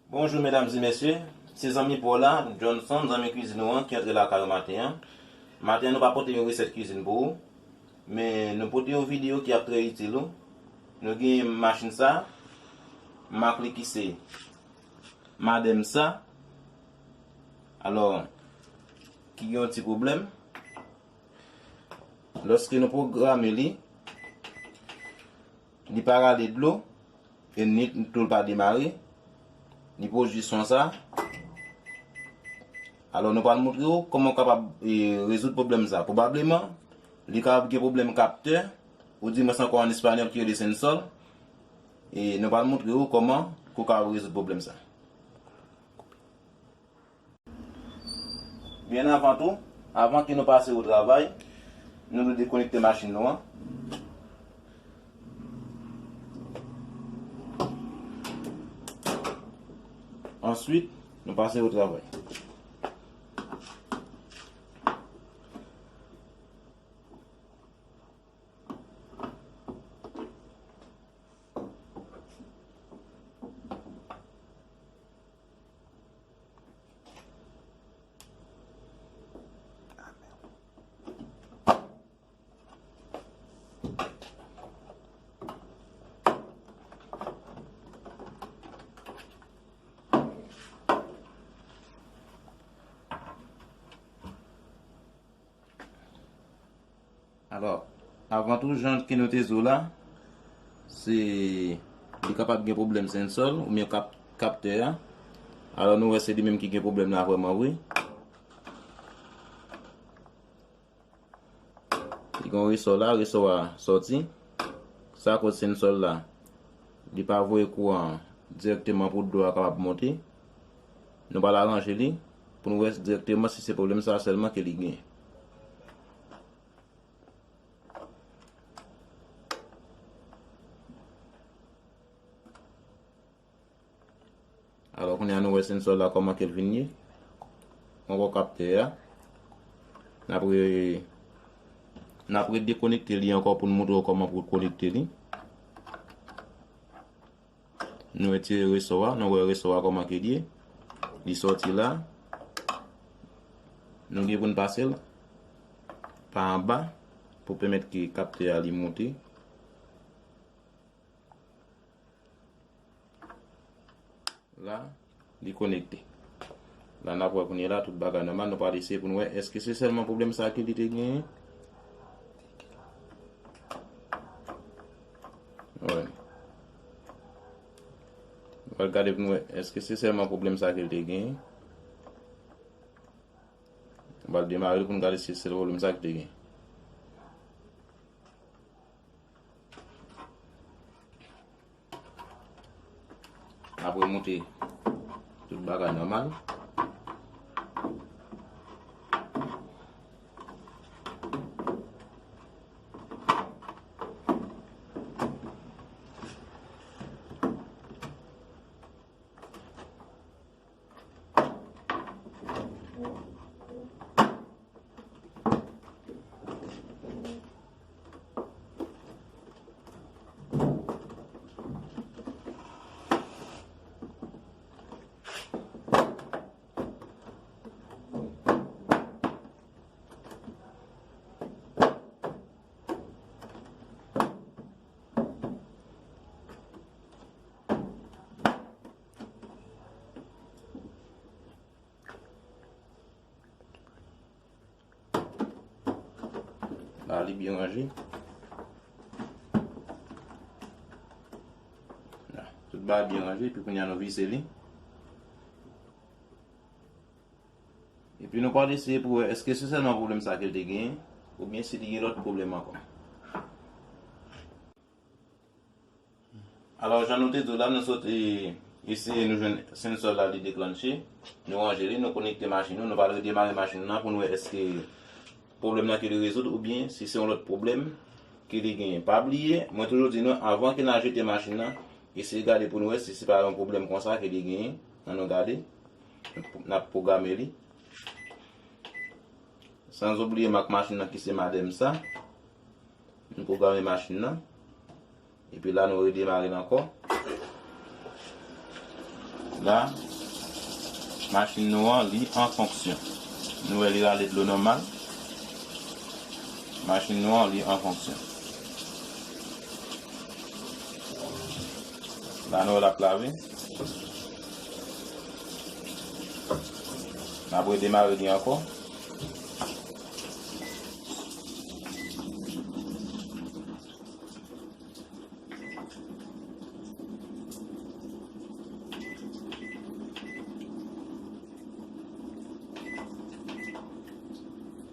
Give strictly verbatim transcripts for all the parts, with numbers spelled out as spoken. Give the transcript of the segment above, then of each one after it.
Bonjou medam e mesye, se zanmi pa w la, Johnson, zanmi kwizin ou an ki antre lakay ou maten an. Maten an nou pa pote yon resèt kwizin pou ou, men nou pote yon videyo ki ap trè itil ou. Nou gen machin sa, mak li ki se Madem sa. Alò, ki gen yon ti pwoblèm. Lòske nou pwograme li, li pa rale dlo, e ni tou l pa demare, li pwodui son sa. Alò, nou pral montre w kòman w kapab, e, rezoud pwoblèm sa. Pwobableman, li kapab gen pwoblèm kaptè, ou di mwens ankò an espanyòl ki rele sensòl. E nou pral montre w kòman ke w kapab rezoud pwoblèm sa. Byen avan tou, avan ke nou pase o travay, nou dwe dekonekte machin nou an. Answit, nou pase o travay. Alò, avan tou, jan ke nou te di w la, se, li kapab gen pwoblèm sensòl oubyen kap-, kaptè a. Alò, nou wè se li menm ki gen pwoblèm la vrèman vre. Li gen yon resò la, resò a sòti. Sa koz sensòl la, li pa voye kouran an dirèkteman pou dlo a kapab monte. Nou pral aranje li pou nou wè dirèkteman si se pwoblèm sa sèlman ke li gen. Alò, kounye a nou wè sensòl la kòman ke l vin ye. Ankò kaptè a. N ap re-, n ap redekonekte li ankò pou n montre w kòman pou konekte li. Nou retire resò a, nou wè resò a kòman ke l ye. Li sòti la. Nou gen pou n pase l pa anba pou pèmèt ke kaptè a li monte. La, li konekte. La, n ap wè kounye a la, tout bagay nòmal. Nou pral eseye pou n wè èske se sèlman pwoblèm sa ke li te genyen. Wè. Nou pral gade pou n wè èske se sèlman pwoblèm sa ke li te genyen. Nou pral demare l pou n gade si se sèl pwoblèm sa ke li te genyen. Apre monte tout bagay nòmal. La, li byen ranje. La, tout bagay byen ranje, epi kounye a nou vise li. Epi nou pral eseye pou wè èske se sèlman pwoblèm sa ke l te genyen, oubyen si li gen lòt pwoblèm ankò. Alò, jan nou te di w la, nou sot, e, eseye nou jwenn sensòl la, li deklanche. Nou ranje li, nou konekte machin nou, nou pral redemare machin nan pou n wè èske pwoblèm nan ke li rezoud oubyen si se yon lòt pwoblèm ke li genyen. Pa bliye, mwen toujou di nou, avan ke n al jete machin nan, eseye gade pou n wè si se pa yon pwoblèm konsa ke li genyen. Ann nou gade. N ap pwograme li. San oubliye mak machin nan ki se Madem sa. Nou pwograme machin nan. Epi la, nou redemare l ankò. La, machin nou an, li an fonksyon. Nou wè li rale dlo nòmal. Machin nou an, li an fonksyon. La, nou wè l ap lave. N ap redemare li ankò.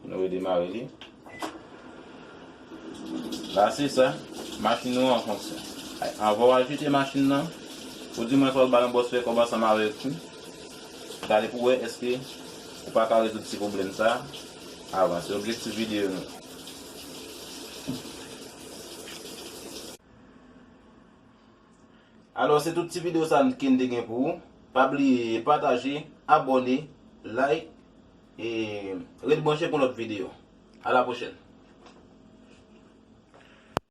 Nou redemare li. La, se sa. Machin nou an fonksyon. Anvan w al jete machin nan, ou di mwen fò l ba yon bòs fè kòb ansanm avèk ou. Gade pou wè èske ou pa ka rezoud ti pwoblèm sa a avan. Se objektif videyo nou. Alò, se tout ti videyo sa ke n te gen pou ou. Pa bliye pataje, abòne, like, e ret branche pou lòt videyo. A la pwochèn.